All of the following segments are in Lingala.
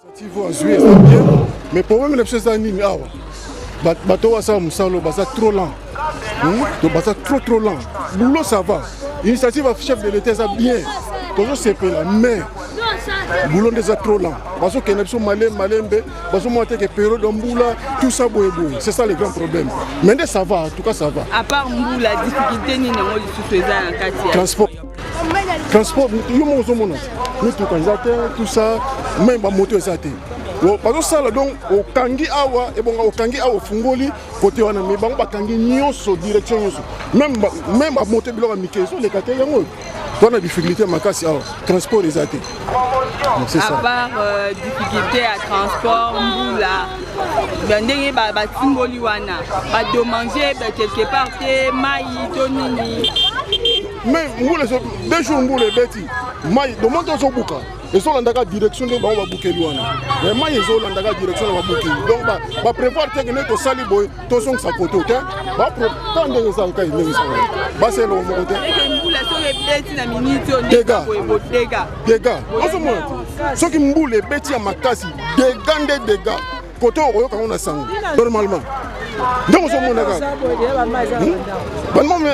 Initiative azwi eza bien, mais problème na biso eza nini awa? Bato oyo basala mosala oyo baza trop lent, Donc baza trop trop lent. Boulot ça va, initiative ya chef de l'État eza bien, tozosepela, mais boulot nde eza trop lent. Bazokende biso malembe malembe, bazomona te ke période ya mbula, tout ça boye boye, c'est ça le grand problème. Mais nde ça va, en tout cas ça va. À part mbula, difficulté nini yango lisusu eza na kati ya transport? Transport, yo moko ozomona mituka eza te, tout ça, même bamoto eza te. Bazosala donc okangi awa, ebonga okangi awa, ofungoli kote wana, mais bango bakangi nyonso, direction nyonso, même bamoto, biloko ya mike ezoleka te. Yango oyo toza na difficulté makasi awa, transport eza te. C'est ça. À part difficulté ya transport, mbula, ndenge batimboli wana, badommager quelque part te, mai to nini? Mais mbula, 2 jours mbula ebeti, mai domonte ozobuka, ezolandaka direction nde bango babukeli wana, mais mai ezolandaka direction na babukeli. Donc baprévoir te ke nde tosali boye, tozongisa koto te. Ta ndenge ezalaka, ndenge ezalaka, basi eloko moko te. Mbula soki ebeti na miniti oyo? Dégâts. Dégâts. Dégâts, ozomona te, soki mbula ebeti ya makasi, dégâts nde dégâts. Kote oyo okoyoka ngo na sango normalement, ndenge ozomona kaka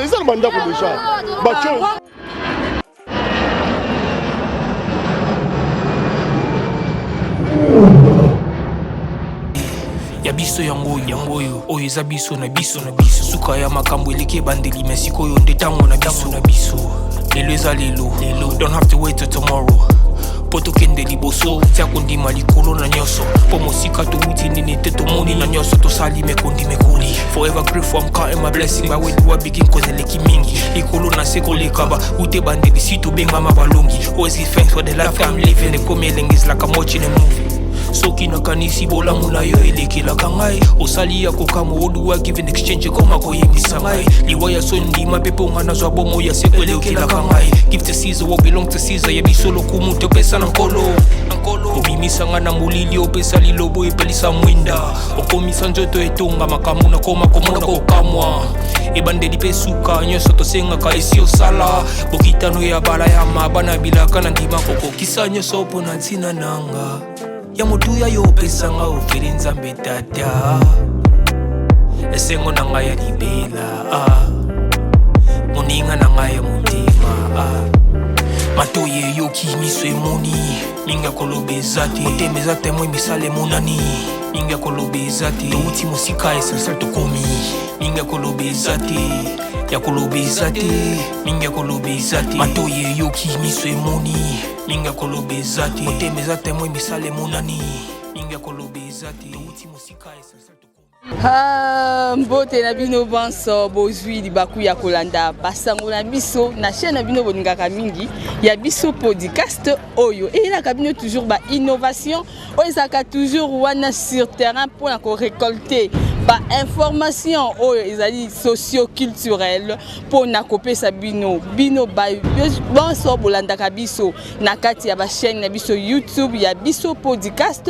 eza na bandako déjà batio. Ya biso yango oyo, yango oyo, oyo eza biso na biso na biso. Suka ya makambo eleki ebandeli, me sikoyo nde ntango na biso na biso. Lelo eza lelo lelo, don't have to wait till tomorrow mpo tokende liboso. Tia kondima likolo na nyonso, mpo mosika towuti nini te, tomoni na nyonso tosali mekondi mekoli. Forever grateful, I'm counting my blessing. By where do I begin? Cause eleki mingi likolo na se koleka ba ute bandeli si tobengama balongi. Always give thanks for the life I'm living. Ekomi elengi, is like I'm watching a movie. Soki nakanisi bolamu na yo elekelaka ngai, osali ya kokamwa oduwa, give in exchange ekoma koyebisa ngai liwa ya so ndima mpe mponga nazwa bomo ya seko elekelaka ngai. Give to Caesar what belong to Caesar. Ya biso lokumu topesa na Nkolo. Obimisa ngai na molili, opesa lilobo, epelisa mwinda, okomisa nzoto etonga makambo nakoma komona kokamwa. Ebandeli mpe suka, nyonso tosengaka esi osala. Bokitano ya bala ya mabana bilaka na ndima kokokisa nyonso mpo na ntina nanga ya motuya yo opesanga ofeli. Nzambe Tata, esengo na ngai ya libela, ah. Moninga na ngai ya motema, ah. Matoi eyoki, miso emoni, mingi ya koloba eza te. Motema eza témoin, misala emonani, mingi ya koloba eza te. Touti mosika, essentiel tokomi, mingi ya koloba eza te, ya koloba eza te, mingi ya koloba eza te. Matoi eyoki, miso emoni, mingi ya koloba eza te. Motema eza témoin, misala emonani, mingi ya koloba eza te. Touti mosika, essentiel tokomi. Ah, mbote na bino banso bozwi libaku ya kolanda basango na biso na chaîne na bino bolingaka mingi, ya biso podcast oyo eyelaka bino toujours bainnovation oyo ezalaka toujours wana sur terrain mpona korécolter bainformation oyo ezali socio-culturel, mpona kopesa bino bino banso bolandaka biso na kati ya bachaîne na biso YouTube ya biso podcast,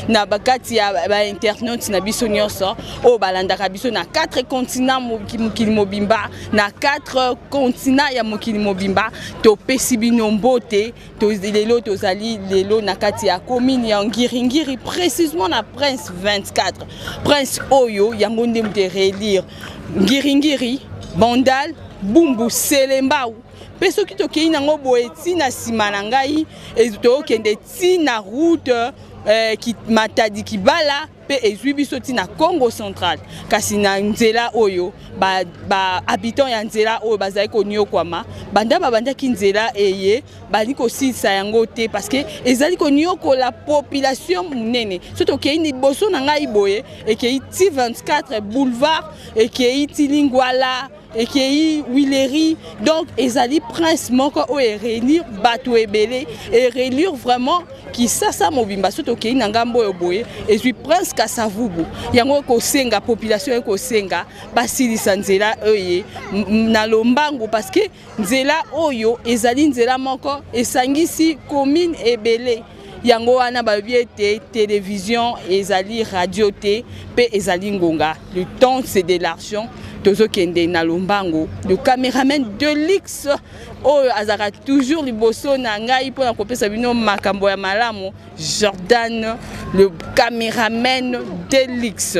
na bakati ya bainternaute na biso nyonso oyo balandaka biso na 4 continent mokili mobimba, na 4 continent ya mokili mobimba, topesi bino mbote. Lelo tozali lelo na kati ya commune ya Ngiringiri, précisément na Prince 24. Prince oyo yango nde moto eréunir Ngiringiri, Bandal, Bumbu, Selembao. Mpe soki tokei nango boye ntina nsima na ngai, tokende ntina route Matadi Kibala, mpe ezwi biso ntina Congo Central. Kasi na nzela oyo, bahabitant ba ya nzela oyo bazali koniokwama banda babandaki nzela eye, bali kosilisa yango te, parce que ezali koniokola population monene. So tokei liboso na ngai boye, ekei ti 24 boulevard, ekei ti Lingwala, ekei Huilerie. Donc ezali prince moko oyo eréunir bato ebele, eréunir vraiment Kisasa mobimba. So tokei na ngambo oyo boye, ezwi prince Kasavubu. Yango ekosenga population, ekosenga basilisa nzela oyo na lombangu, parce que nzela oyo ezali nzela moko esangisi commune ebele. Yango wana balobi ete télévision ezali radio te mpe ezali ngonga. Le temps, c'est de l'argent. Tozokende na lombango. Le cameraman de luxe oyo azalaka toujours liboso na ngai mpona kopesa bino makambo ya malamu, Jordan, le cameraman de luxe.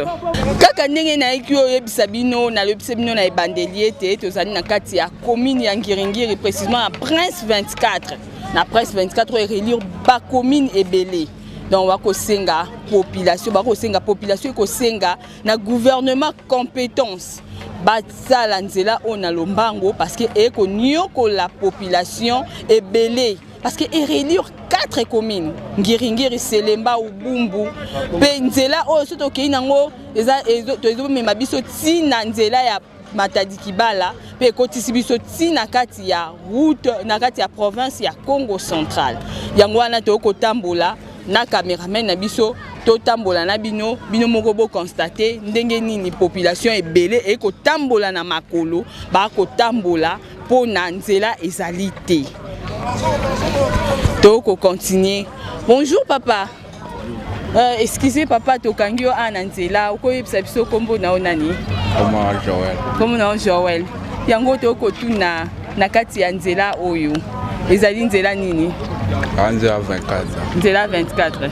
Kaka ndenge nayeki oyebisa bino, nalobisa bino na ebandeli ete tozali na kati ya commune ya Ngiringiri, précisément na Prince 24. Na Prince 24 oyo erelire bacommune ebele. Donc bakosenga population, bakosenga population, ekosenga na gouvernement compétence basala nzela oyo na lombango, parce que ekoniokola population ebele, parce que erelire quatre communes: Ngiringiri, Selemba, Ubumbu. Mpe nzela oyo, so tokei nango, ezomema biso ntina nzela ya Matadi Kibala, mpe ekotisi biso ntina kati ya route na kati ya province ya Congo Central. Yango wana tokotambola na cameraman na biso, totambola na bino, bino moko boconstater ndenge nini population ebele ekotambola na makolo, bakotambola mpo na nzela ezali te. Tokocontinuer. Bonjour papa. Excusez papa, tokangi yo awa na nzela. Okoyebisa biso nkombo na yo nani? Comment? Joël. Nkombo na yo Joel. Yango tokotuna, na kati ya nzela oyo ezali nzela nini? Nzela 24. Nzela 24.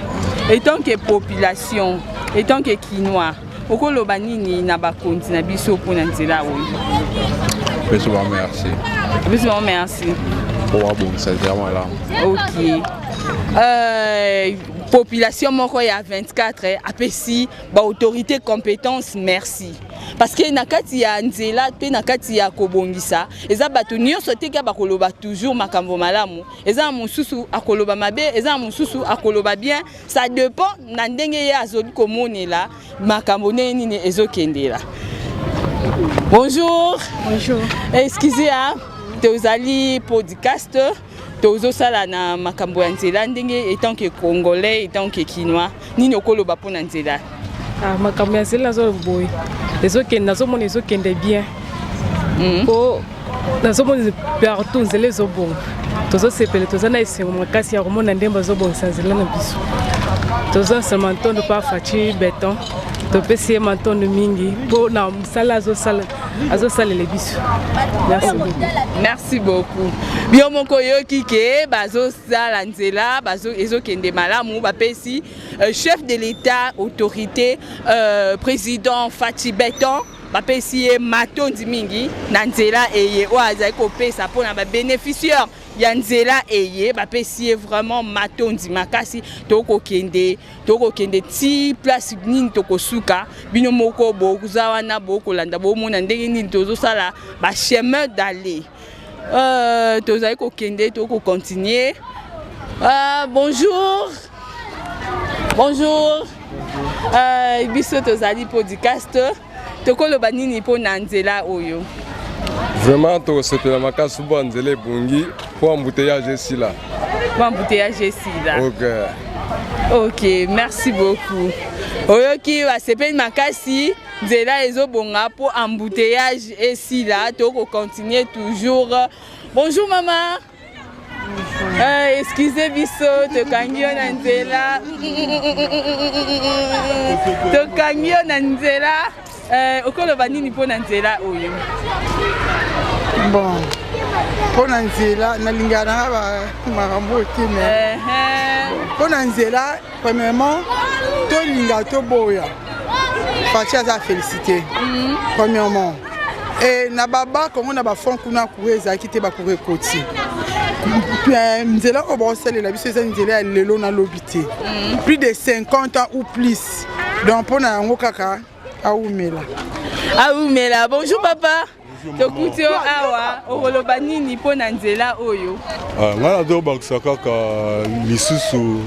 Etant que population, etant que Kinois, okoloba nini na bakonzi na biso mpona nzela oyo? Biso ba merci. Biso bango merci. Po babongisa nzela malamu. Ok, population moko ya 24 apesi baautorité compétence merci, parce que na kati ya nzela mpe na kati ya kobongisa, eza bato nyonso te kaka bakoloba toujours makambo malamu. Eza na mosusu akoloba mabe, eza na mosusu akoloba bien. Ça dépend na ndenge ye azoli komonela makambo, ndenge nini ezokendela. Bonjour. Bonjour. Excusez, hein, tozali podcast, tozosala na makambo ya nzela. Ndenge etant que Congolais, etant que Kinois, nini okoloba mpona nzela? Ah, makambo ya nzela nazoloba boye, ezokende, nazomona ezokende bien, po nazomona partout nzela ezobonga. Tozosepela, toza na esengo makasi ya komona ndenge bazobongisa nzela na biso. Tozosala matondo mpa Fatshi Béton, topesi ye matondo mingi mpo na mosala azosala, azosalela biso. Merci beaucoup. Merci beaucoup. Bio moko oyoki ke bazosala nzela, ezokende malamu. Bapesi chef de l'État, autorité, président Fatshi Béton, bapesi ye matondi mingi na nzela eye oyo azali kopesa mpona babénéficiaire ya nzela eye. Bapesi ye vraiment matondi makasi. Tokokende, tokokende ti place nini tokosuka. Bino moko boza wana, bokolanda, bomona ndenge nini tozosala bachemin d'aller. Tozali kokende, tokocontinuer. Bonjour, bonjour. Biso tozali podcast. Tokoloba nini mpo na nzela oyo? Vraiment, tokosepela makasi mpo nzela ebongi, mpo embouteillage esila. Mpo embouteillage esila. Ok. Ok, merci beaucoup. Oyoki, basepeli makasi, nzela ezobonga mpo embouteillage esila. Tokocontinuer toujours. Bonjour mama. Excusez biso, tokangi yo na nzela, tokangi yo na nzela. Okoloba nini mpo na nzela oyo? Bon, mpo na nzela, nalingaka nanga makambo te, mais mpo na nzela, premièrement, tolinga toboya, Fatshi aza félicité premièrement. E na baba Kongo, na bafond kuna, courant ezalaki te, bacourant ekoti. Nzela oyo baosalela biso eza nzela ya lelo nalobi te, plus de 50 ans ou plus. Donc mpo na yango kaka awumela. Awumela. Bonjour papa, tokuti yo awa. Okoloba nini mpo na nzela oyo? Ngai nazobakisa kaka lisusu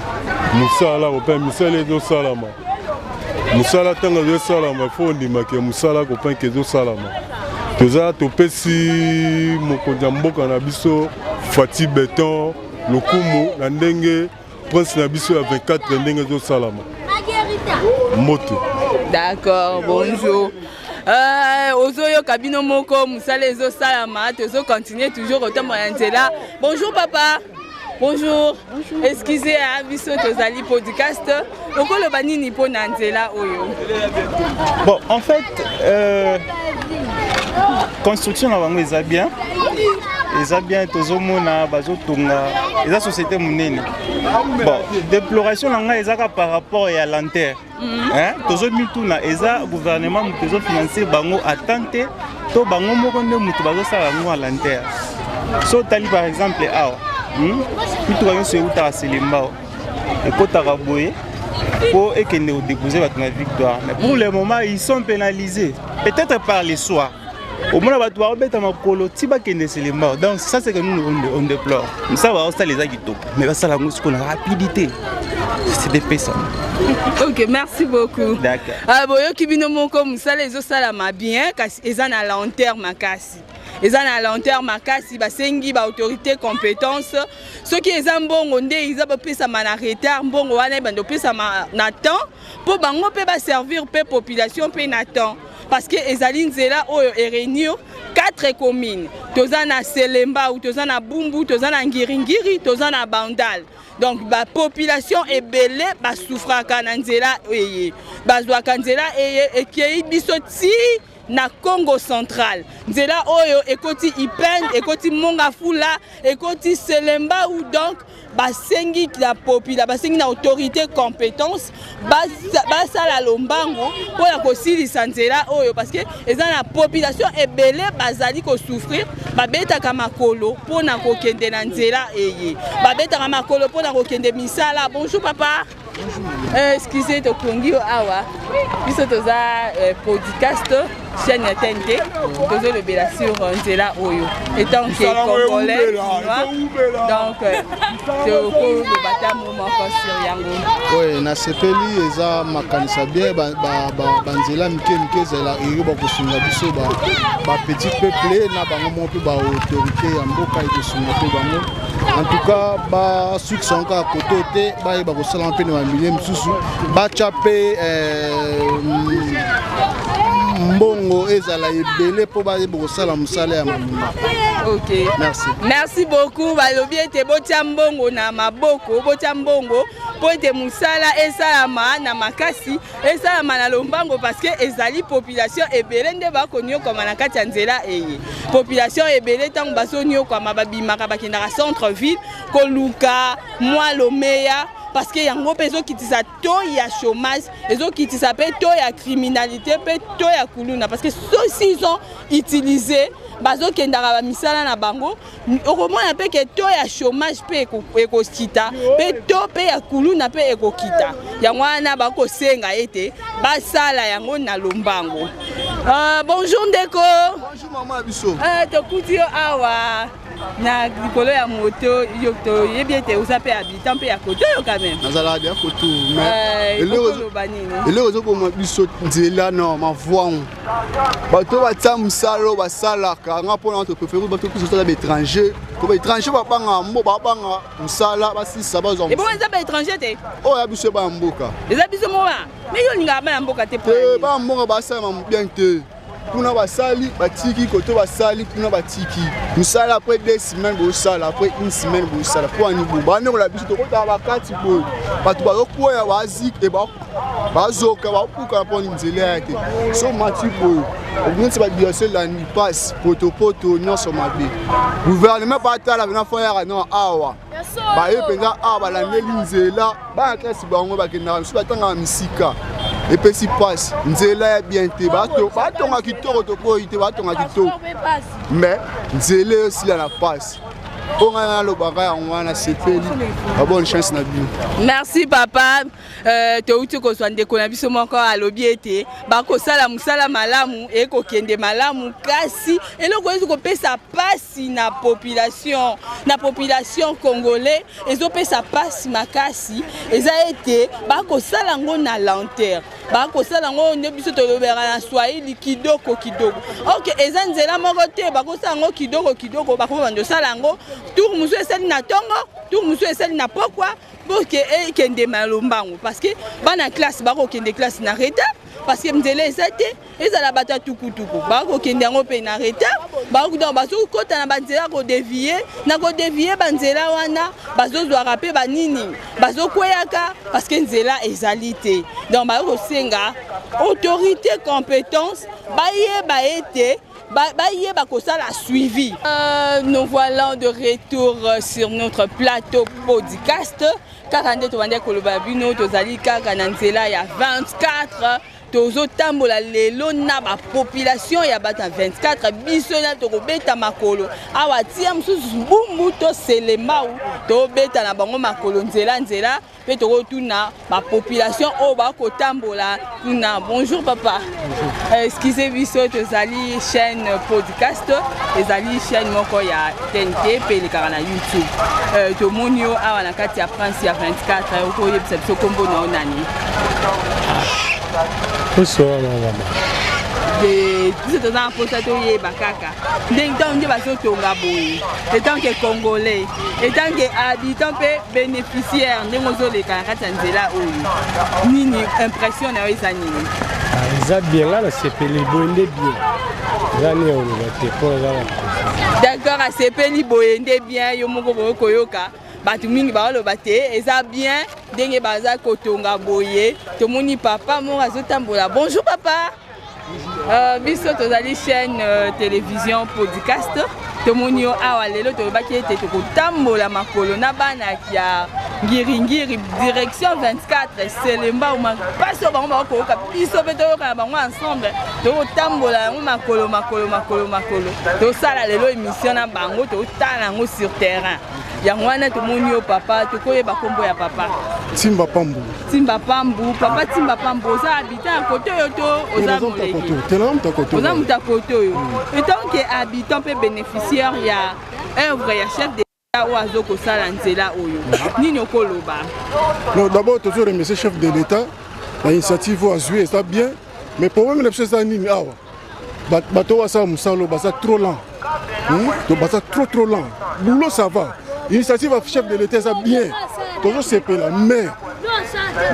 mosala copain, misala ezosalama. Mosala ntango ezosalama, fo ondimake mosala copain ke ezosalama. Toza topesi mokonzi ya mboka na biso Fatshi Béton lokumu na ndenge prince na biso ya 24, ndenge ezosalama. Mbote. D'accord, bonjour. Ozoyoka bino moko, mosala ezosalama. Tozocontinuer toujours kotambola na nzela. Bonjour papa. Bonjour. Bonjour. Excusez hein, biso tozali podcast. Okoloba nini mpo na nzela oyo? Bon, en fait, euh, construction na bango eza bien. Eza bien tozomona bazotonga eza société monene. Bon, déploration na ngai ezaka par rapport ya lenteur. Hein? Tozomituna eza gouvernement moto ezofinanse bango à temps te to bango moko nde moto bazosala yango à lenteur. So otali par exemple awa mituka nyonso eutaka Selembao ekotaka boye mpo ekende kodépose bato na Victoire, mais pour le moment ils sont pénalisés peut-être par le soir. Omona bato baobeta makolo ti bakende Selembao. Donc ça, c'est que nous on déplore. Mosala baosala eza kitoko, mais basala yango sikoyo na rapidité, c'est dépesa. Ok, merci beaucoup. D'accord. Ah, boyoki bino moko, mosala ezosalama bien, kasi eza na lenteur makasi, eza na lenteur makasi. Basengi baautorité compétence, soki eza mbongo nde eza bapesama na retard, mbongo wana ebanda opesama na temps mpo bango mpe baservir mpe population mpe na temps, parce que ezali nzela oyo eréunir quatre communes. Toza na Selembao, toza na Bumbu, toza na Ngiringiri, toza na Bandal. Donc bapopulation ebele basouffraka na nzela eye, bazwaka nzela eye ekei biso ti na Congo Central. Nzela oyo ekoti Ipende, ekoti Mont-Ngafula, ekoti Selembao. Donc basengi na popula, basengi na autorité compétence basala lombango mpona kosilisa nzela oyo, parce que eza na population ebele bazali kosouffrir. Babetaka makolo mpona kokende na nzela eye, babetaka makolo mpona kokende misala. Bonjour papa. Excusez, tokongi yo awa. Biso toza podcast, chaîne ya TNT. Tozolobela sur nzela oyo étant que Congolais, donc tokoloba ta mo moko sur yango. Oyo nasepeli, eza makanisa bien. Banzela mike mike ezala eyo bakosunga biso bapetit peuple na bango moko, mpe baautorité ya mboka ekosunga mpe bango. En tout cas, basukisa yango kaka koto te, bayeba kosala mpe na bamilie mosusu, batya mpe mbongo ezala ebele mpo bayeba kosala mosala ya malunga. Ok. Merci. Merci beaucoup. Balobi ete botia mbongo na maboko, botia mbongo mpo ete mosala esalama na makasi, esalama na lombango, parce que ezali population ebele nde bakoniokama na kati ya nzela eye. Population ebele, ntango bazoniokwama, babimaka, bakendaka centre ville koluka mwa lomeya, parce que yango mpe ezokitisa taux ya chômage, ezokitisa mpe taux ya criminalité, mpe taux ya kuluna, parce que soki ils ont utilisé, bazokendaka bamisala na bango, okomona mpe ke taux ya chômage mpe ekokita, mpe taux mpe ya kuluna mpe ekokita. Yango wana bakosenga ete basala yango na lombango. Bonjour ndeko. Bonjour mama biso. Tokuti yo awa na likolo ya moto. Yo toyebi ete oza mpe habitant mpe ya koto oyo quand même. Nazalaka dia koto. Okoloba nini? Eloko ezoboma biso nzela na mavwango, bato batia mosala oyo basalaka nga mpona topréféré bato biso tosala baétranger, po baétranger babanga mbo babanga mosala basisa bazwa. Ebongo eza baétranger te? Oyo ya biso baya mboka. Eza biso moko, mais yo olingaka bana mboka te? Te, bana mboka basalama bien te. Kuna basali, batiki koto, basali kuna, batiki mosala après 2 semaines, bosala après une semaine, bosala mpo ani bo bandekola biso. Tokotaka bakati boye, bato bazokwea, bazike, bazoka, bapukana mpo nzela ya te. So mati boye, neti badirection elandi pasi, potopoto nyonso mabe. Gouvernement batala mpena fo yaka no awa, baye mpenza awa, balandeli nzela. Bana klase bango bakendaka mosusu, batangaka misika, epesi mpasi. Nzela ya bien te. Batonga kitoko, tokoyi te, batonga kitoko, mais nzela esila na mpasi. Mpo ngai nalobaka yango wana, sepeli, babonne chance na bino. Merci papa. Touti kozwa ndeko na biso moko, alobi ete bakosala mosala malamu, ekokende malamu, kasi eloko ezi kopesa mpasi na population congolais, ezopesa mpasi makasi, eza ete bakosala yango na lenteur, bakosala yango nde biso tolobelaka na Swahili kidogo kidogo. Ok, eza nzela moko te, bakosala yango kidogo kidogo, bakoma bando osala yango tour mosusu esali na ntongo, tour mosusu esali na pokwa, pour ke ekende malombango, parce que bana classe bakokende classe na retard. Parce que nzela eza te, ezala bato ya tukutuku bakokende yango mpe na retard, donc bazokota na banzela kodevie na kodevie banzela wana, bazozwaka mpe banini, bazokweyaka parce que nzela ezali te. Donc bakosenga autorité compétence bayeba ete bayeba kosala suivi. Nous voilà de retour sur notre plateau podcast. Kaka nde tobandaki koloba bino, tozali kaka na nzela ya 24, tozotambola lelo na bapopulation ya bato ya 24. Biso na tokobeta makolo awa, tia mosusu Bumbu to Selembao, tobeta na bango makolo nzela nzela mpe tokotuna bapopulation oyo bakotambola kuna. Bonjour papa. Excusez biso, tozali chaîne podcast, ezali chaîne moko ya TNT mpe elekaka na YouTube. Tomoni yo awa na kati ya Prince ya 24, okoyebisa biso nkombo na yo nani? Poso wana mama. Biso toza na mposa toyeba kaka ndenge ntango nde bazotonga boye, etant que Congolais, etant que habitant mpe bénéficiaire, ndenge ozoleka na kati ya nzela oyo, nini impression na yo, eza nini? Eza bien, nga nasepeli boye nde bien, eza nini oloba te mpo eza na D'accord, asepeli boye nde bien. Yo moko boye koyoka bato mingi baoloba te eza bien ndenge baza kotonga boye. Tomoni papa moko azotambola. Bonjour papa. Biso tozali chaîne télévision podcast. Tomoni yo awa lelo, tolobaki ete tokotambola makolo na bana ya Ngiringiri direction 24 Selembao. Mpasi oyo bango bakoyoka, biso mpe toyoka na bango ensemble. Tokotambola yango makolo makolo makolo makolo, tosala lelo émission na bango, totala yango sur terrain. Yango wana tomoni yo papa. Tokoyeba nkombo ya papa? Timba Pambu. Timba Pambu. Papa Timba Pambu, oza habitant ya kote oyo to oza moleki? Oza moto ya kote oyo. Etant que habitant mpe bénéficiaire ya œuvre ya chef de oyo azokosala nzela oyo, nini okoloba? Non, d'abord tozo remercier chef de l'État na initiative oyo azwi, eza bien. Mais problème na biso eza nini awa? Bato oyo basala mosala oyo baza trop lent, Donc baza trop trop lent. Boulot ça va, initiative ya chef de l'État eza bien, tozosepela, mais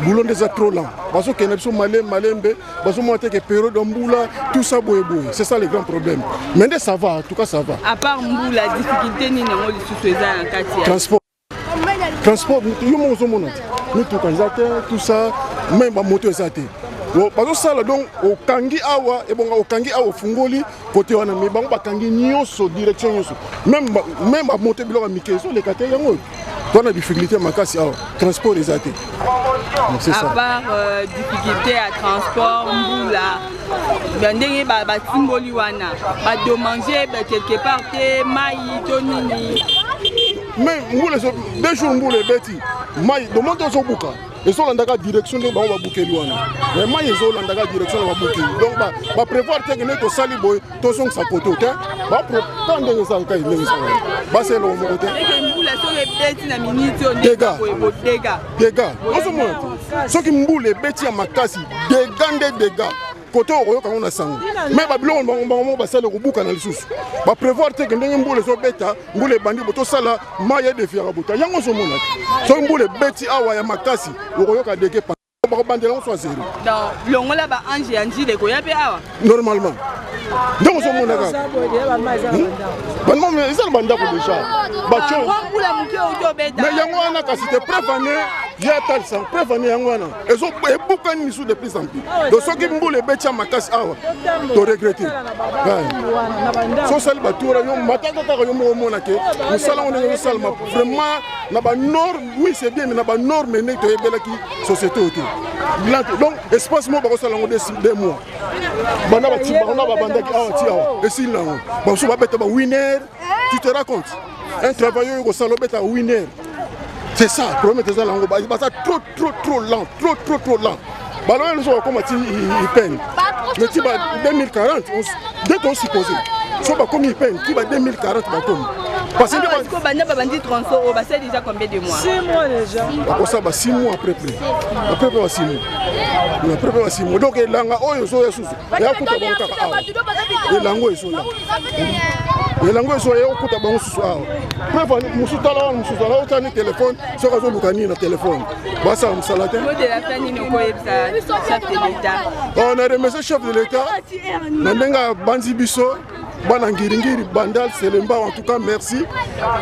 boulot nde eza trop lent. Bazokende biso malembe malembe, bazomona te ke période ya mbula, tout ça boye boye. C'est ça le grand problème, mais nde ça va, en tout cas ça va. À part mbula, difficulté nini yango lisusu eza na kati ya Transport, transport. Yo moko ozomona te, mituka eza te, tout ça, même bamoto eza te. Bazosala donc okangi awa, ebonga okangi awa, ofungoli kote wana, mais bango bakangi nyonso, direction nyonso, même bamoto, biloko ya mike ezoleka te. Yango oyo towana difficulté makasi awa, transport eza te. C'est ça. À part difficulté ya transport, mbula, ndenge batimboli wana, badommager quelque part te, mai to nini? Mais mbula, 2 jours mbula ebeti, mai domonte ozobuka, ezolandaka direction ndenge bango babukeli wana, mais mai ezolandaka direction na babukeli. Donc baprévoir te ndenge tosali boye, tozongisa koto te, ka ndenge ezalaka, ndenge ezalaka, basi eloko moko te. Mbula soki ebeti na miniti oyo? Dégâts. Dégâts. Dégâts ozomona te, soki mbula ebeti ya makasi, dégâts nde dégâts. Kote okoyoka yango na sango, mais babiloko bango bango moko basali kobukana lisusu. Baprévoir te ke ndenge mbula ezobeta, mbula ebandi bo, tosala mai edefiaka bota. Yango ozomona te, soki mbula ebeti awa ya makasi, okoyoka dégâts, bakobandela yango so ya zéro. Donc longola baange ya Njili ekoya mpe awa? Normalement ndenge ozomona kaka eza na bandako déjà. Mbula moke outi obeta. Mais yango wana kasi te, preuve ane ye atalisa, preuve ane yango wana ebukani lisusu de plus en plus. Donc soki mbula ebeti ya makasi awa, toregretter. So osali batura yo mataka kaka yo moko omona ke mosala ngo ndenge ezosalema vraiment na banorme, oui c'est bien, mais na banorme ndenge toyebelaki société oyo te. Donc espace moko bakosala yango 2 mois, banda bango babandaki awa ti awa, esili nango. Bamosusu babeta ba winner, tu te rends compte, un travailleur oyo kosala obeta winner. C'est ça problème eza nango, baza trop trop trop lent, trop trop trop lent. Baloyo nyonso bakóma ti IPN, mais ti ba 2040 nde tosuppose so bakomi IPN, ti ba 2040 bakomi. Parce que banda babandi transport oyo, basali déjà combien de mois? 6 mois déjà. Bakosala ba 6 mois, après près, après près ba 6 mois, après près ba 6 mois. Donc elanga oyo ezoya susu eyakuta bango kaka awa, elanga oyo ezoya. Elango ezo ye okuta bango susu awa. Preuve mosusu tala wana mosusu ala otala ni telefone soki azoluka nini na telefone. Basala mosala te. Mot de la fin nini okoyebisa chef de l'État? Oh, na remercie chef de l'État na ndenge abanzi biso bana ngiringiri bandal selemba en tout cas merci.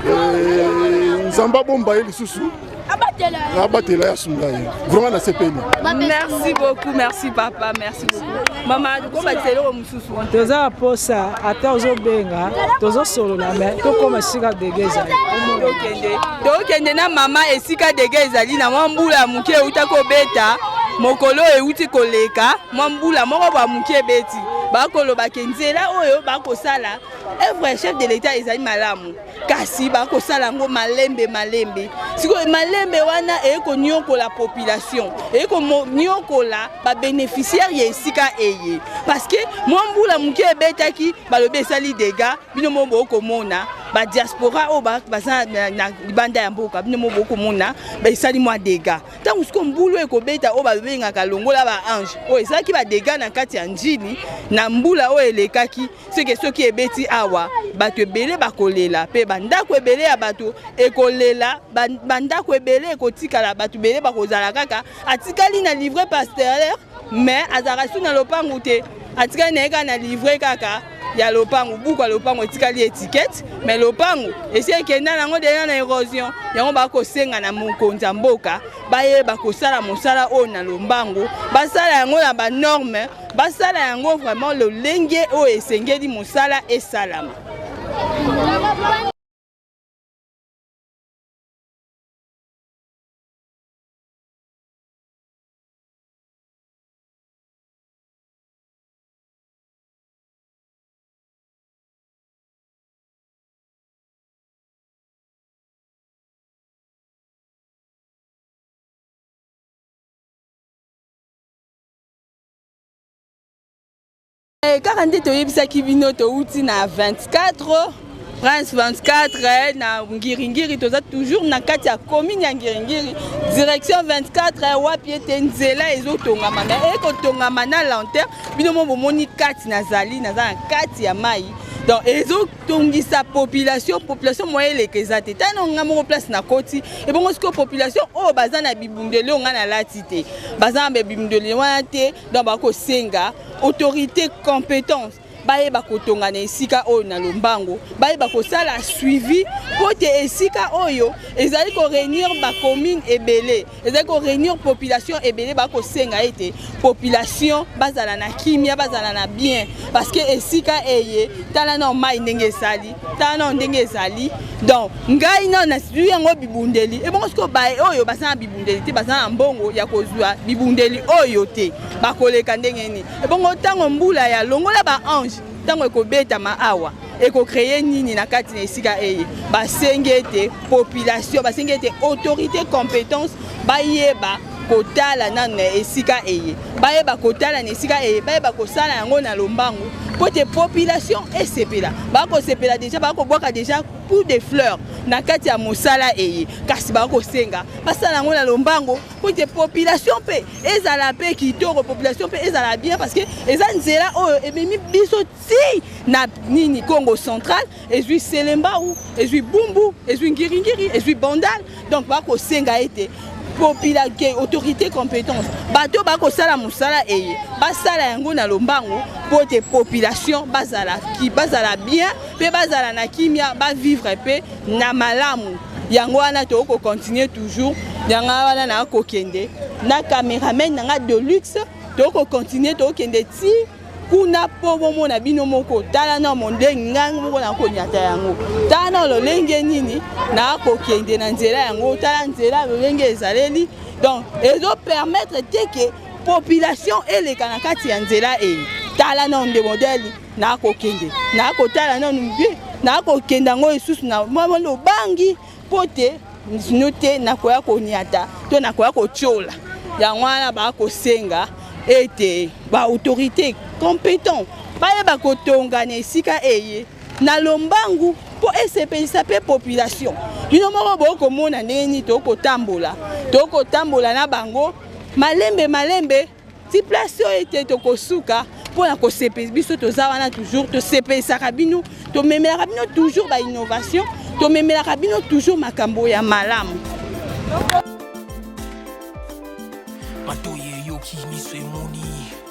Euh, Nzambe abomba ye lisusu abatela ye asunga ye vraiment nasepeli. Merci beaucoup, merci papa, merci beaucoup. Mama, kobakisa eloko mosusu. Toza na posa ata ozobenga tozosolola me tokóma esika dege ezali. Tokende tokende na mama esika dege ezali na mwa mbula ya moke euta kobeta mokolo oyo euti koleka mwa mbula moko bwa moke ebeti bakoloba ke nzela oyo bakosala œuvre ya chef de l'État ezali malamu kasi bakosala yango malembe malembe. Sikoyo malembe wana eye konyokola population, eye konyokola babénéficiaire ya esika eye, parce que mwa mbula moke ebetaki balobi esali dégâts. Bino mo bokomona badiaspora oyo baza na libanda ya mboka, bino mo bokomona esali mwa dégâts. Ntango sikoyo mbulu ekobeta oyo babengaka longola ba ange oyo esalaki badégâts na kati ya njili na mbula oyo elekaki, seke soki ebeti awa bato ebele bakolela mpe bandako ebele ya bato ekolela, bandako ebele ekotikala, bato ebele bakozala kaka atikali na livre pasteur mais azalaka su na lopangu te, atikali na ye kaka na livre kaka ya lopangu, buku ya lopangu etikali étiquette mais lopangu esi ekenda nango deja na érosion. Yango bakosenga na mokonzi ya mboka bayeba kosala mosala oyo na lombangu, basala yango na banorme, basala yango vraiment lolenge oyo esengeli mosala esalama. Kaka nde toyebisaki bino touti na 24 Prince 24 na Ngiringiri, toza toujours na kati ya commune ya Ngiringiri, direction 24 wapi ete nzela ezotongama mais ekotongama na lenteur. Bino mo bomoni kati nazali, naza na kati ya mai, donc ezotongisa population, population moyen eleka eza te. Tano nga moko place na koti ebongo sikoyo population oyo baza na bibundeli oyo nga nalati te, baza na bibundeli wana te, donc bakosenga autorité compétence bayeba kotonga na esika oyo na lombango, bayeba kosala suivi po te esika oyo ezali koréunir bacommune ebele, ezali koréunir population ebele. Bakosenga ete population bazala na kimia, bazala na bien, parce que esika eye tala na mai ndenge esali, tala na ndenge ezali. Donc ngai na nazwi yango bibundeli ebongo sikoyo baye oyo baza na bibundeli te, baza na mbongo ya kozwa bibundeli oyo te, bakoleka ndenge nini? Ebongo ntango mbula ya longola ba ange ntango ekobetama awa ekocréer nini na kati na esika eye? Basengi ete population, basengi ete autorité compétence bayeba kotala nanu na esika eye, bayeba kotala na esika eye, bayeba kosala yango na lombangu po te population esepela. Bakosepela déjà, bakobwaka déjà coup de fleur na kati ya mosala eye, kasi bakosenga basala yango na lombango po te population mpe ezala mpe kitoko, population mpe ezala bien, parce que eza nzela oyo ememi biso ti na nini Congo central, ezwi Selembao, ezwi Bumbu, ezwi Ngiringiri, ezwi Bandal. Donc bakosenga ete population, autorité compétence, bato bakosala mosala eye basala yango na lombango po te population bazala ki bazala bien mpe bazala na kimia, bavivre mpe na malamu. Yango wana tokokontinue toujours, yango wana nakokende na cameraman na nga de luxe, tokokontinue, tokokende ti kuna mpo bomona bino moko. Tala na mondenge ngai moko nakonyata yango, tala na lolenge nini nakokende na nzela yango, tala nzela lolenge ezaleli. Donc ezopermettre te ke population eleka na kati ya nzela eyi. Tala na nde modèle nakokende, nakotala nanu mpe nakokende yango lisusu na mwa lobangi mpo te no te nakoya koniata to nakoya kotiola. Yango wana bakosenga ete baautorité compétent bayeba kotonga na esika eye na lombangu mpo esepelisa mpe population. Bino moko bokomona ndenge nini tokotambola, tokotambola na bango malembe malembe ti place oyo ete tokosuka mpo na kosepelisa biso. Toza wana toujours, tosepelisaka bino. Tomemelaka bino toujours ba innovation, tomemelaka bino toujours makambo ya malamu. Matoyi eyoki, miso emoni,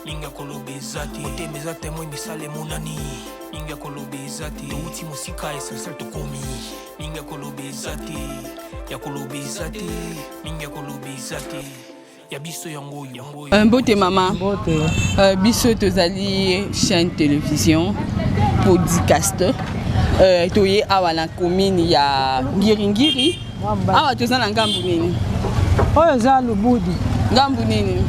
mingi ya koloba eza te, motema eza temoin, misala emonani, mingi ya koloba eza te, towuti mosika, essentiel tokomi, mingi ya koloba eza te, ya koloba eza te, mingi ya koloba eza te, ya biso yango oyo, yango oyo. Euh, mbote mama. Mbote. Euh, biso tozali chaîne télévision podcast. Euh, toye awa na commune ya Ngiringiri. Awa toza na ngambu nini? Oyo eza Lubudi. Ngambu nini?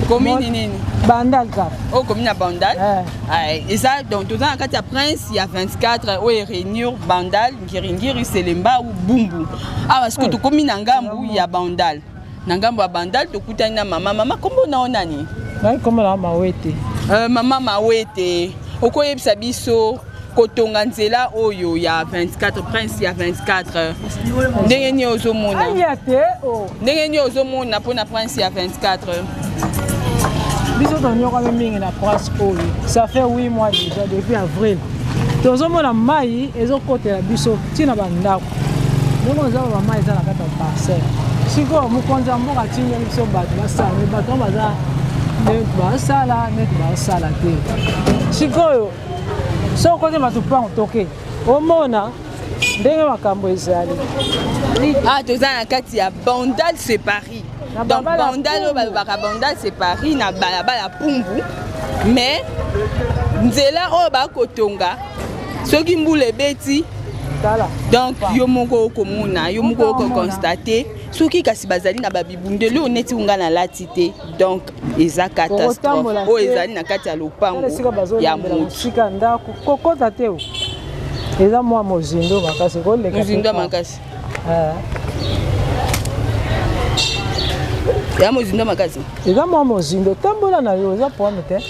Commune nini? Bandal kaka. Oyo commune ya Bandal? Eh. Eza donc toza na kati ya prince ya 24 oyo eréunir Bandal, Ngiringiri, Selembao, Bumbu. Awa sikoyo tokomi na ngambu ya Bandal. Na ngambo ya Bandal tokutani na mama. Mama kombo na yo nani? Ngai kombo na Mawete. Euh, mama Mawete, okoyebisa biso kotonga nzela oyo ya 24 prince ya 24 ndenge nini ozomona? Oh. Ndenge nini ozomona mpona prince ya 24? Biso tonyokami mingi na prince oyo, ça fait 8 mois déjà depuis avril tozomona mai ezokotela biso ntina bandako ndenge oza ba mai eza na kati ya parcelle. Sikoyo mokonzi ya mboka atindeli biso bato basala, me bato yango baza neti basala neti basala te. Sikoyo soki okoti matupango toke omona ndenge makambo ezali. Ah, toza na kati ya Bandal c'est Paris. Donc Bandal oyo balobaka Bandal c'est Paris na balabala Pumbu, mais nzela oyo bakotonga soki mbula ebeti donc yo moko okomona, yo moko okoconstate soki kasi bazali na babibundeli oyo neti nga nalati te, donc eza catastrophe oyo ezali na kati ya lopango ya motu. Ndako kokota te, eza mwa mozindo makasi, koleka mozindo makasi ya mozindo makasi, eza mwa mozindo, tambola na yo eza problème te.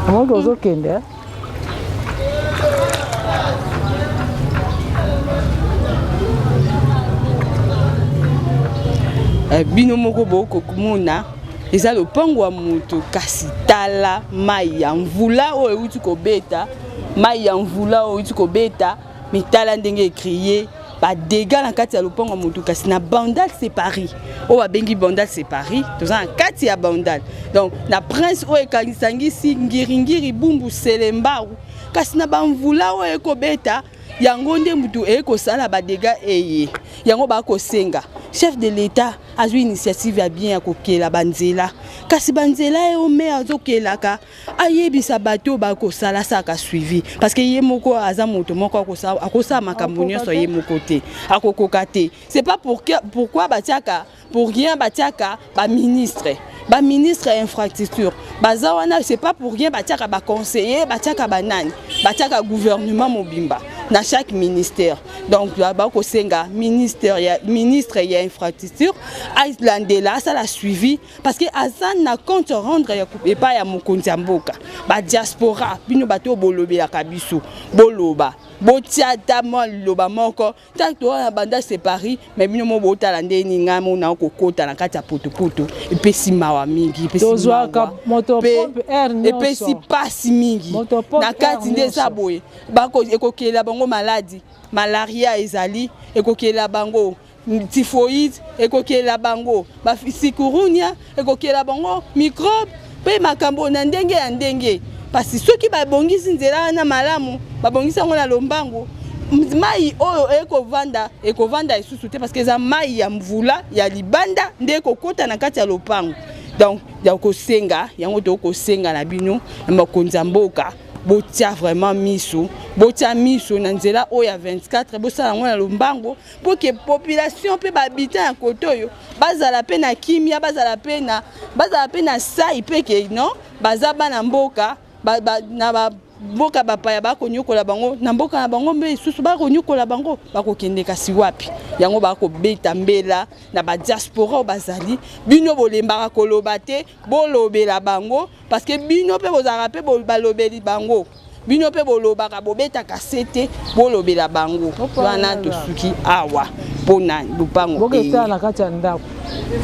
Omoki ozokende. Bino moko bokokomona eza lopango ya moto, kasi tala mai ya mvula oyo euti kobeta, mai ya mvula oyo euti kobeta, mitala ndenge ecrie badégâts na kati ya lopango ya moto. Kasi na Bandal c'est Paris, oyo babengi Bandal c'est Paris, toza na kati ya Bandal, donc na prince oyo ekangisi Ngiringiri, Bumbu, Selembao, kasi na bamvula oyo ekobeta yango nde mutu ekosala badégâts eye. Yango bakosenga chef de l'état azwi initiative ya bien ya kokela banzela, kasi banzela oyo me azokelaka ayebisa bato oyo bakosalasaka suivi, parce que ye moko aza moto moko akosala makambo nyonso ye moko te, akokoka te. C'est pas pour pourquoi batiaka pour rien, batiaka baministre, baministre ya infrastructure baza wana, c'est pas pour rien batiaka baconseiller, batiaka banani, batiaka gouvernement mobimba na chaque ministère. Donc bakosenga ministre ya, ministre ya infrastructure alandela, asala suivi, parce que aza na compte rendre epai ya mokonzi ya mboka. Badiaspora, bino bato oyo bolobelaka biso, boloba, botia ata mwa liloba moko. Ntango toza na Bandal c'est Paris, mais bino mo botala ndenge nini ngai mona kokota na kati ya potopoto. Epesi mawa mingi, tozwaka motopompe epesi pasi mingi na kati nde eza boye. Ekokela bango maladi, malaria ezali, ekokela bango typhoïde, ekokela bango chikungunya, ekokela bango microbe mpe makambo na ndenge ya ndenge. Parce soki babongisi nzela wana malamu, babongisi yango na lombango, mai oyo ekovanda ekovanda lisusu te, parce que eza mai ya mvula ya libanda nde ekokota na kati ya lopango. Donc ya kosenga yango, tokosenga na bino na bakonzi ya mboka, botia vraiment miso, botia miso na nzela oyo ya 24, bosala yango na lombango mpo ke population mpe bahabitant ya kote oyo bazala mpe na kimia, bazala mpe na sai mpe ke non, baza bana mboka ba, ba, na ba mboka bapaya bakonyokola bango na mboka na bango, mpe lisusu bakonyokola bango, bakokende kasi wapi? Yango bakobeta mbela na badiaspora oyo bazali. Bino bolembaka koloba te, bolobela bango, parce que bino mpe bozalaka mpe balobeli bango. Bino mpe bolobaka, bobetaka se te, bolobela bango wana. Tosuki awa. mpona lopango. Boketala na kati ya ndako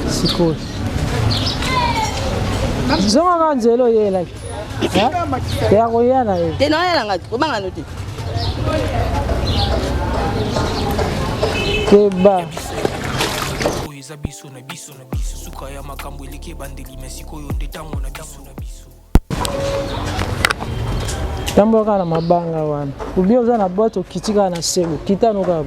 sikoyo, zonga kaka nzela oyelaki ya koya na yo. Te, naoyelanga kobangano te. Keba. Oyo eza biso na biso na biso. Suka ya makambo eleki ebandeli, me sikoyo nde ntango na biso na biso. Tambola kaka na mabanga wana, obi oza na boite, okiti kaka na sebo, kitano kaka.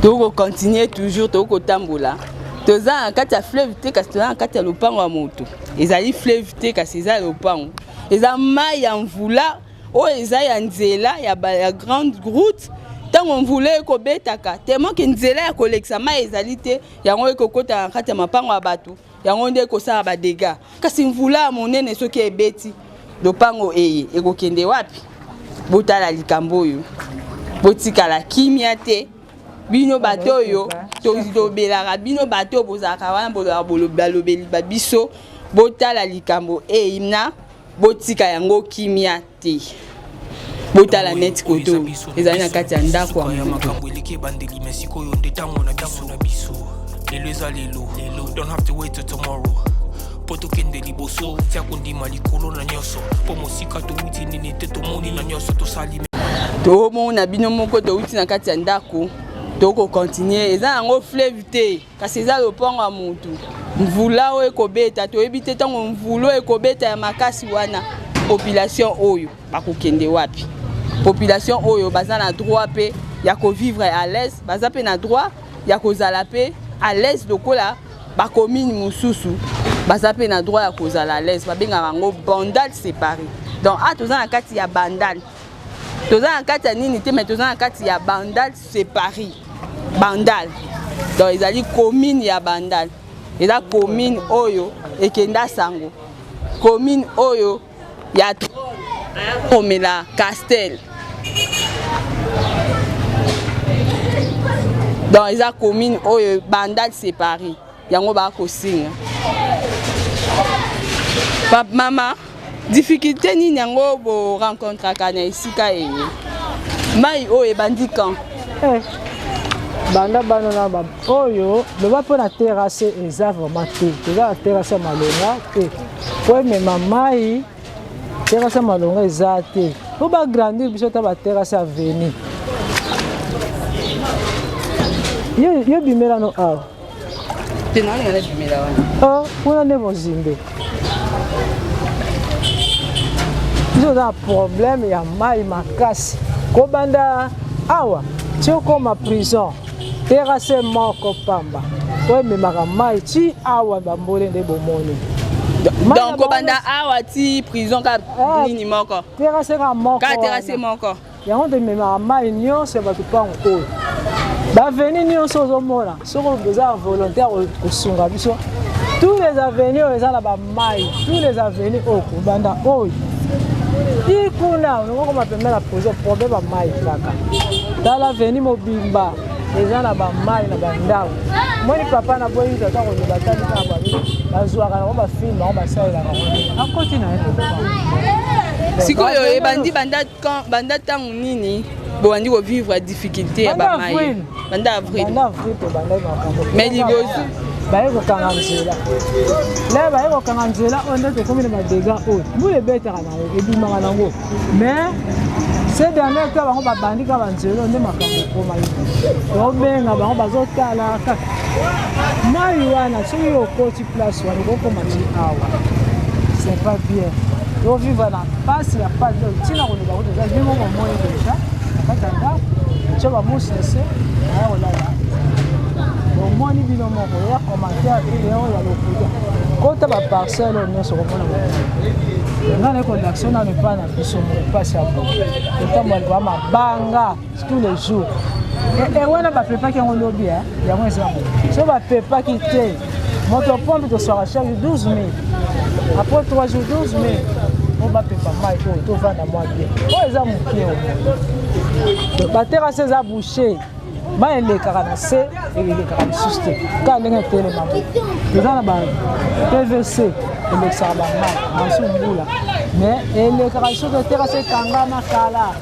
Tokocontinue toujours, tokotambola. Toza na kati ya fleuve te, kasi toza na kati ya lopango ya moto. Ezali fleuve te, kasi eza lopango, eza mai ya mvula oyo eza ya nzela ya grande route. Ntango mvula ekobetaka, tellement ke nzela ya kolekisa mai ezali te, yango ekokota na kati ya mapango ya bato, yango nde ekosala badégâts. Kasi mvula ya monene soki ebeti, lopango eye ekokende wapi? Botala likambo oyo, botikala kimia te. Bino bato oyo tolobelaka, bino bato oyo bozalaka wana, balobeli babiso, botala likambo eyina, botika yango kimia te. Botala neti koto ezali na kati ya ndako ya makambo eleki ebandeli, me sikoyo nde ntango na biso na biso. Lelo eza lelo, don't have to wait till tomorrow mpo tokende liboso. Tia kondima likolo na nyonso, mpo mosika towuti nini te, tomoni na nyonso tosali. Tomona bino moko, touti na kati ya ndako, tokocontinue. Eza yango fleuve te, kasi eza lopango ya motu. Mvula oyo ekobeta, toyebi te ntango mvula oyo ekobeta ya makasi wana, population oyo bakokende wapi? Population oyo baza na droit mpe ya kovivre à l'aise, baza mpe na droit ya kozala mpe à l'aise lokola bacommune mosusu baza mpe na droit ya kozala à l'aise. Babengaka yango Bandal séparé. Donc a toza na kati ya Bandal, toza na kati ya nini te, mais toza na kati ya Bandal séparé. Bandal donc ezali commune ya Bandal, eza commune oyo ekenda sango, commune oyo ya komela Castel. Donc eza commune oyo Bandal séparé, yango bakosinga. Mama, difficulté nini yango borencontraka na esika eye? Mai oyo ebandi quand? Eh, banda bana na ba oyo loba mpo na terrasse eza vraiment te. Toza na terrasse ya malonga te po emema mai. Terrasse ya malonga eza te mpo bagrandir biso ta baterrasse ya veni. Yo bimela no awa. Te, naolinga nabimela wana. Oh, kuna nde mozimbe. Biso toza na problème ya mai makasi. Kobanda awa ti okoma prison, terrasse moko pamba oyo ememaka mai ti awa, bambole nde bomoni. Donc kobanda awa ti prison, ka nini moko? Terrasse kaka moko. Kaka terrasse moko. Yango nde ememaka mai nyonso ya bato mpango oyo baavenue nyonso ozomona. Soki oza volontaire kosunga biso, tous les avenues oyo eza na bamai, tous les avenues oyo kobanda oyo ti kuna okokoma pembe na prison, problème ya mai kaka. Tala avenue mobimba eza na bamai na bandako. Moni papa na boyi tata koloba, tali kaka babi bazwaka yango, bafilme yango, basalelaka yango, akoti na ye. Sikoyo ebandi banda quand? Banda ntango nini bobandi kovivre difficulté ya bamai? Banda avril? Banda avril tobandaki makambo. Mais liboso? Baye kokanga nzela le, baye kokanga nzela oyo nde tokomi na badégâts oyo. Mbula ebetaka nango, ebimaka nango, mais ces dernier temps bango babandi kaka banzela oyo nde makambo ekoma. Yo tobenga bango, bazotala kaka mai wana. Soki okoti place wana, okokoma ti awa, c'est pas bien. Tovivre na pasi ya pasi ntina koloba ko toza bino momoi déjà na kati ya ndako, tia bamusi na se aya kolala. Omoni bino moko ya commentaire te oyo ya lokuta. Kota baparcelle oyo nyonso komona nga na connexion nano epai na biso mpasi ya bo totambola likolo mabanga tous les jours. E wana bapepaki yango lobi, yango eza so bapepaki te. Moto pompe toswaka chaque jour 12 000, après 3 jours 12 000 po bapepa mai oyo tovanda mwa bien. Oyo eza moke, oyo baterrasse eza bouché. Mai elekaka na se, elekaka lisusu te. Kaka ndenge etelema boye. Toza na ba PVC elekisaka ba mai na su mbula. Mais elekaka lisusu te, terrasse ekangama kala.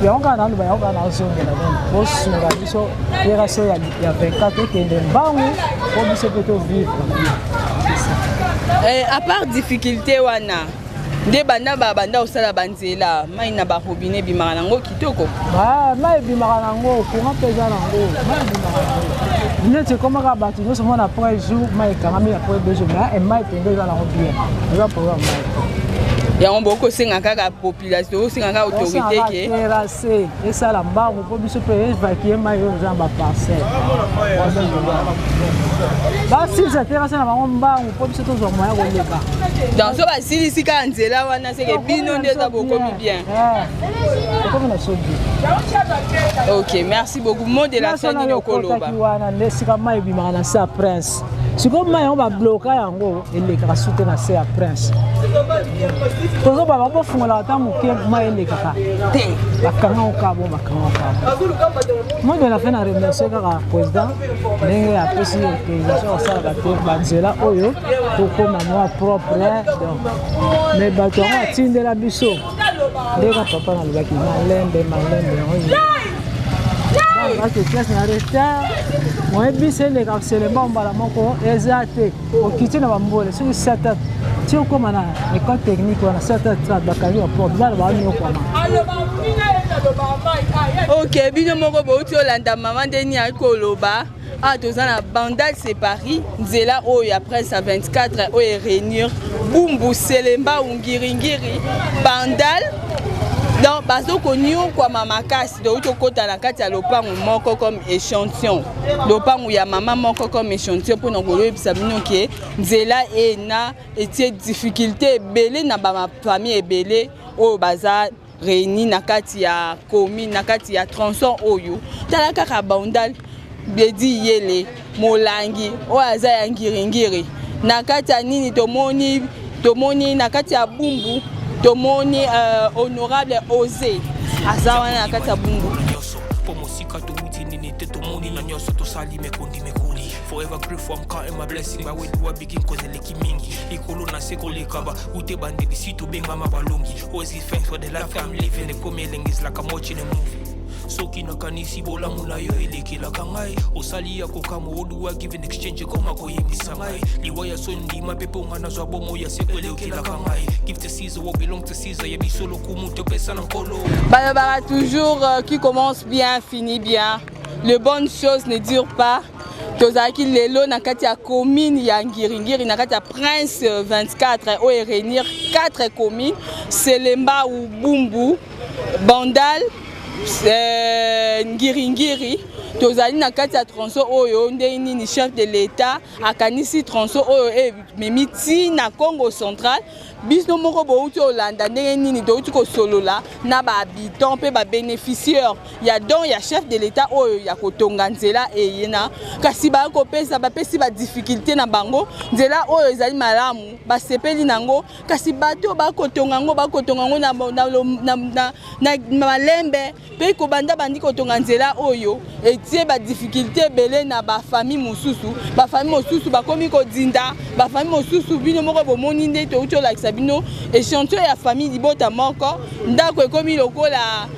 Yango kaka naloba, yango kaka nazongela nini, bosunga biso terrasse ya 24 ekende mbangu mpo biso mpe tovivre bien. Eh, à part difficulté wana nde banda babanda kosala banzela, mai na barobinet ebimaka nango kitoko? Mai ebimaka nango, courant mpe eza nango, mai ebimaka nango. Neti ekomaka bato nyonso mona après jour mai ekangami, après 2 jours, mais mai mpenza eza nango bien, eza problème mai. Yango bokosenga kaka population, bokosenga kaka autorité ke terrasse esala mbangu mpo biso mpe évacue mai oyo eza na baparcelle. Basilisa terrasse na bango mbangu mpo biso tozwa moya koleka. Donc so basilisi kaka nzela wana, seke bino nde eza bokomi bien. Ekomi na so bien. Ok, merci beaucoup. Mot de la fin, nini okoloba? Wana nde esika mai ebimaka na se ya Prince. Sikoyo mai yango babloka yango, elekaka su te na se ya Prince. Tozoba bofungolaka ata moke, mai elekaka te, bakanga okabo, bakanga okabo. Mot de la fin, na remercie kaka président ndenge apesi autorisation kosala bato banzela oyo, tokóma mwa propre. Donc mais bato yango atindela biso ndenge papa nalobaki, malembe malembe. Yango bake classe na retard, moyebisi eleka selema mbala moko eza te. Okiti na bambole soki 7 ti okóma na école technique wana, 7 h 30 bakangi baporte, bana banyokwama. Ok, bino moko bouti olanda mama ndeni ayaki koloba. Awa toza na Bandal, c'est Paris, nzela oyo ya Prince ya 24 oyo eréunir Bumbu, Selembao, Ngiringiri, Bandal. Donc bazokonyokwama makasi. Touti okota na kati ya lopango moko comme échantillon, lopango ya mama moko comme échantillon, mpona koyebisa bino ke nzela ena etie difficulté ebele na bafamille ebele oyo baza réuni na kati ya commune, na kati ya tronçon oyo. Tala kaka Bandal, Bedi Yele, molangi oyo aza ya Ngiringiri na kati ya nini. Tomoni na kati ya Bumbu, tomoni honorable Ose aza wana na kati ya Bumbu. Mpo mosika towuti nini te, tomoni na nyonso tosali mekondi mekoli. Forever grateful, I'm counting my blessing. By where do I begin? Cause eleki mingi likolo na se koleka ba ute bandeli si tobengama balongi. Always give thanks for the life I'm living. Ekomi elengi, it's like I'm watching a movie. Soki nakanisi bolamu na yo elekelaka ngai, osali ya kokamwa. Oduwa give in exchange, ekoma koyembisa ngai liwa ya so ndima mpe mponga nazwa bomo ya seko elekelaka ngai. Give to Caesar what belong to Caesar, ya biso lokumu topesa na Nkolo. Balobaka toujours qui commence bien finit bien, les bonnes choses ne durent pas. Tozalaki lelo na kati ya commune ya Ngiringiri, na kati ya Prince 24 oyo eréunir 4 communes: Selembao, Bumbu, Bandal, Ngiringiri. Tozali na kati ya tronçon oyo ndenge nini chef de l'État akanisi tronçon oyo ememi ntina Congo Central. Biso moko bouti olanda ndenge nini touti kosolola na bahabitant mpe babénéficiaire ya don ya chef de l'État oyo ya kotonga nzela eyena. Kasi bakopesa, bapesi badifficulté na bango. Nzela oyo ezali malamu, basepeli nango, kasi bato bakotonga yango, bakotonga yango na malembe. Mpe kobanda bandi kotonga nzela oyo, etie badifficulté ebele na bafamille mosusu. Bafamille mosusu bakomi kodinda, bafamille mosusu, bino moko bomoni nde touti olakisa bino échantillon ya famille, libota moko, ndako ekomi lokola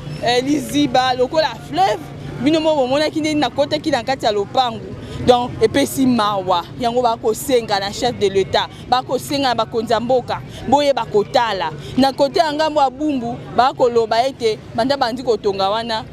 liziba, lokola fleuve. Bino moko bomonaki ndeni nakotaki na kati ya lopango. Donc epesi mawa. Yango bakosenga na chef de l'État, bakosenga na bakonzi ya mboka, boyeba kotala na kote ya ngambo ya Bumbu. Bakoloba ete banda bandi kotonga wana,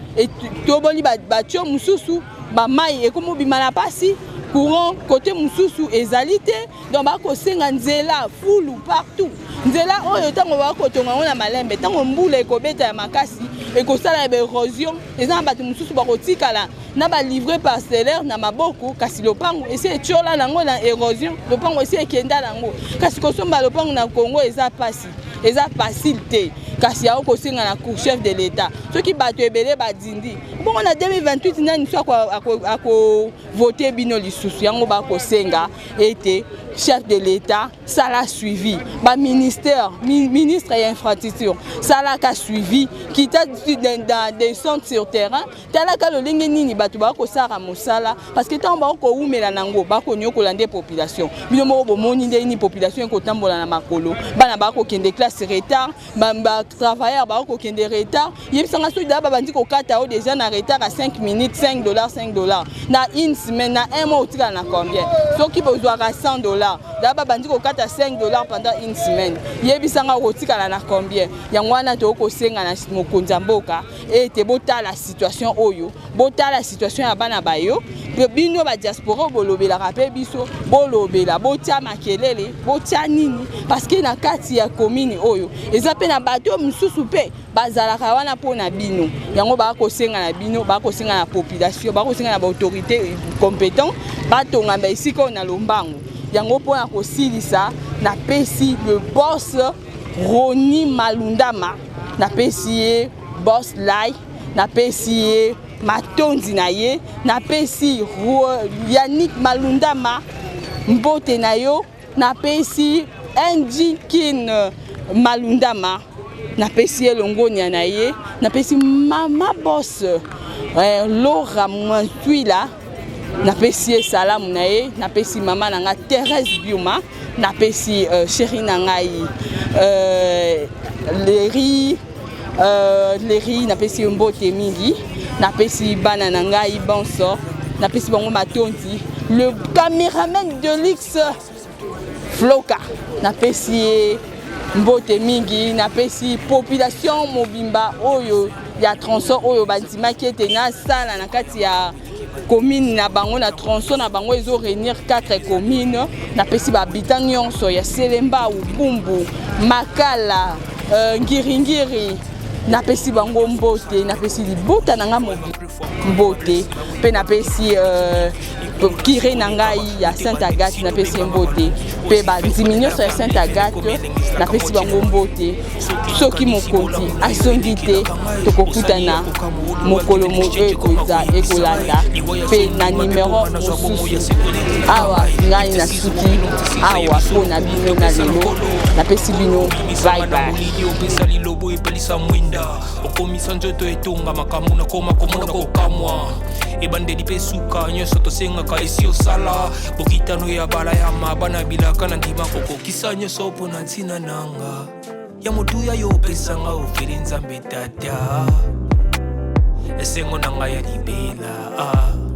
toboni batio mosusu, bamai ekomi obima na pasi, courant kote mosusu ezali te. Donc bakosenga nzela fulu partout. Nzela oyo, ntango bakotonga yango na malembe, ntango mbula ekobeta ya makasi, ekosala ya baérosion. Eza na bato mosusu bakotikala na balivret parcellaire na maboko, kasi lopango esi etiola nango na érosion, lopango esi ekenda nango. Kasi kosomba lopango na Congo eza mpasi. Eza facile te, kasi yango kosenga na cour chef de l'État. Soki bato ebele badindi bongo na 2028, nani so akovote bino lisusu? Yango bakosenga ete chef de l'État sala suivi, baministère, ministre ya infrastructure salaka suivi, kita descente sur terrain, talaka lolenge nini bato bakosala mosala, parce que ntango bakowumela nango, bakonyokola nde population. Bino moko bomoni ndenge nini population ekotambola na makolo, bana bakokende classe retard, batravailleur bakokende retard. Yebisanga, soki daa babandi kokata oyo déjà na retard ya 5 minutes, 5 dollars, 5 dollars na une semaine, na un mois otikala na combien? Soki bozwaka 100 dollars, daa babandi kokata 5 dollars pendant une semaine, yebisanga okotikala na combien? Yango wana tokosenga na mokonzi ya mboka ete botala situation oyo, botala situation ya bana bayo. Mpe bino badiaspora oyo bolobelaka mpe biso, bolobela, botia makelele, botia nini, parce que na kati ya commune oyo eza mpe na bato mosusu mpe bazalaka wana mpo na bino. Yango bakosenga na bino, bakosenga na population, bakosenga na baautorité compétent batonga esika oyo na lombango. Yango mpona kosilisa, napesi le boss Roni Malundama, napesi ye boss lai, napesi ye matondi na ye, napesi Yannick Malundama mbote na yo, napesi NG Kin Malundama, napesi ye longonia na ye, napesi mama boss Laura Mwantwila, napesi ye salamu na ye, napesi mama na nga Thérèse Biuma, napesi chéri na ngai Leri, Leri, napesi ye mbote mingi, napesi bana na ngai bonso, napesi bango matondi. Le caméraman de luxe Floka, napesi ye mbote mingi, napesi population mobimba oyo ya tronçon oyo bandimaki ete nasala na kati ya commune na bango, na tronçon na bango ezo réunir 4 communes. Napesi bahabitant nyonso ya Selembao, Bumbu, Makala, Ngiringiri, napesi bango mbote, napesi libota na nga mbote, mpe napesi curé na ngai ya Sainte Agathe, napesi ye mbote, mpe bandimi nyonso ya Sainte Agathe, napesi bango mbote. Soki mokonzi azongi te, tokokutana mokolo oyo ekoza ekolanda mpe na nimero mosusu. Awa ngai nasuki awa mpo na bino na lelo, napesi bino bye bye. Opesa lilobo, epelisa mwinda, okomisa nzoto etonga makambo, nakoma komona kokamwa, ebandeli mpe suka nyonso tosengaka esi osala bokitano ya bala ya mabana bilaka na ndima kokokisa nyonso mpo na ntina nanga ya motuya yo opesanga ofeli Nzambe Tata, esengo na ngai ya libela ah.